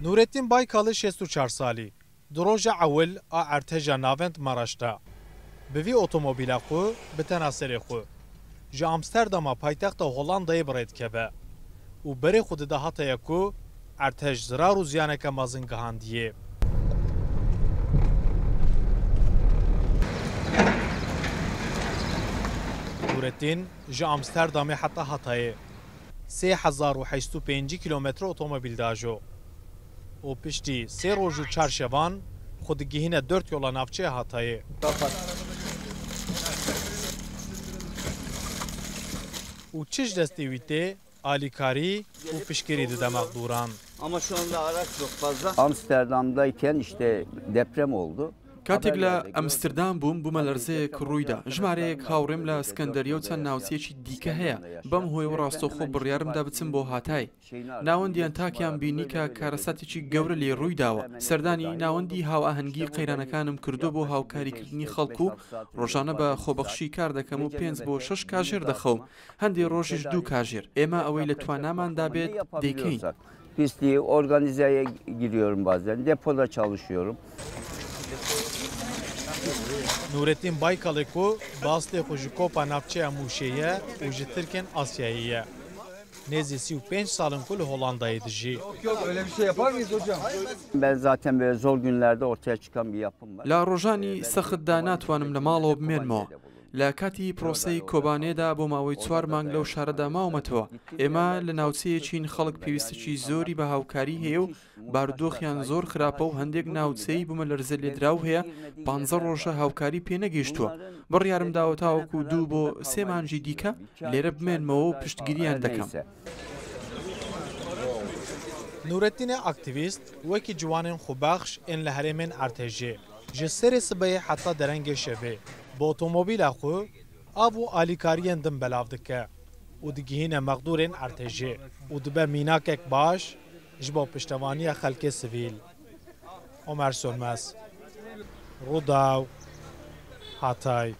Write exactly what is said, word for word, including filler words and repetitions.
Nûretîn Baykalî şêst û çar salî. Di roja ewil a erteja navend Maraş de. Bi vî otomobîla xwe bi tena serê xwe ji Amsterdama paytexta Hollandayê bi rê dikeve û berê xwe dide Hatayê ku ertej zirar û ziyaneke mezin gihandiye. Nûretîn ji Amsterdamê heta Hatayê sê hezar û heşt sed û pêncî kîlometre otomobîl dajo û piştî sê roj û çar şevan xwe digihîne dört yola navçeya Hatayê. Û çi ji destê wî tê, alîkarî û piştgirî dide mexdûran. Ama şu anda araç çok fazla. Amsterdam'dayken işte deprem oldu. Katek li Amsterdam bûm, bûmelerze yek rûy da. Jimareyek hawrêm li Skenderiye û çend navçeyekî dîke heye. Bem hûyê û rastoxo biryarım da biçim bo Hatay. Navendî Antakyam bînî ke karesatekî gewre lê rûy dawe. Serdanî navendî hawahengî qeyranekanim kirdo bo hawkarîkirinî xelk û rojane bi xwebexşî kar dekem û pênc bo şeş kajêr dexewim. Hendê rojî ji du kajêr. Ême ewê li twanaman da bêt, dêkeyin. Pisliği organizeye giriyorum bazen. Depoda çalışıyorum. Nûretîn Baykalê ku bi aslê xwe ji Kopa Navçeya Mûşê ye û ji Tirkên Asyayê ye. Nêzî sî û pênc sal in ku li Hollandayê dijî. Yok, yok, öyle bir şey yapar mıyız hocam? Ben zaten böyle zor günlerde ortaya çıkan bir yapım var. La rojanî sexitda natwanim li malê bimênmەوە. لە کاتی پرۆسەی کۆبانێدا بۆ ماوەی چوار مانگ لەو شارەدا ماومەتەوە. ئێمە لە ناوچەیەکین خەڵک پێویستیی زۆری بە هاوکاری هەیە و بارودۆخیان زۆر خراپە و هەندێک ناوچەی بوومەلەرزە لێدراو هەیە، پانزە ڕۆژە هاوکاری پێنەگەیشتووە. بڕیارم داوە تاوەکو دوو بۆ سێ مانگی دیکە لێرە بمێنمەوە و پشتگیریان دەکەم. Nûretînê aktîvîst wekî ciwanên xwebexş ên li herêmên Ertejê ji serê sibehê heta derengê şevê bi otomobîla xwe av û alîkariyên din belav dike û digihîne mexdûrên Ertejê û dibe mînakek baş ji bo piştevaniya xelkê sivîl. Omer Sönmez, Rûdaw, Hatay.